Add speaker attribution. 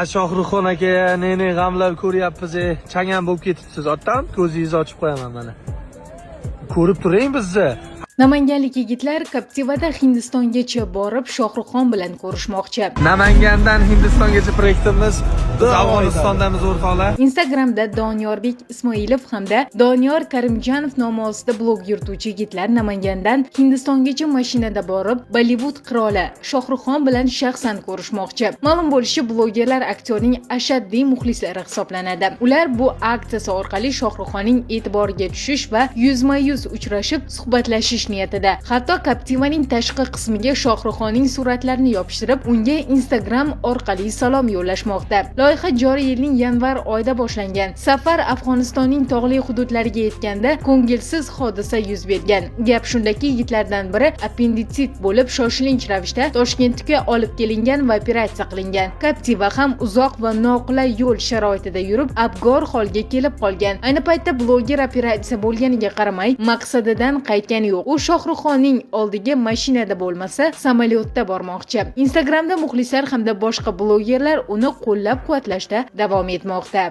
Speaker 1: Shohruxxon aka, ne ne g'amlar ko'ryapmiz, e. Changan bo'lib ketibsiz, otam. Ko'zingizni ochib qo'yaman mana. Ko'rib turing bizni.
Speaker 2: Namanganlik yigitlar Captiva'da Hindistongacha borib, Shohruxxon bilan ko'rishmoqchi.
Speaker 1: Namangandan Hindistongacha proyektimiz. Biz Afg'onistondamiz, o'rtoqlar.
Speaker 2: Instagramda Doniyorbek Ismoilov hamda Doniyor Karimjonov nomi ostida blog yurituvchi yigitlar Namangandan Hindistongacha mashinada borib, Bollivud qiroli Shohruxxon bilan shaxsan ko'rishmoqchi. Ma'lum bo'lishicha, blogerlar aktyorning ashaddiy muxlislari hisoblanadi. Ular bu aksiyasi orqali Shohruxxonning e'tiboriga tushish va yuzma-yuz uchrashib suhbatlashish niyatida. Hatto Captiva'ning tashqi qismiga Shohruxxonning suratlarini yopishtirib, unga Instagram orqali salom yo'llashmoqda. Loyiha joriy yilning yanvar oyida boshlangan. Safar Afg'onistonning tog'li hududlariga yetganda ko'ngilsiz hodisa yuz bergan. Gap shundaki, yigitlardan biri appenditsit bo'lib, shoshilinch ravishda Toshkentga olib kelingan va operatsiya qilingan. Captiva ham uzoq va noqulay yo'l sharoitida yurib, abgor holga kelib qolgan. Ayni paytda bloger operatsiya bo'lganiga qaramay, maqsadidan qaytgani yo'q. U Shohruxxonning oldiga mashinada bo'lmasa, samolyotda bormoqchi. Instagramda muxlislar hamda boshqa blogerlar uni qo'llab-quvvatlashda davom etmoqda.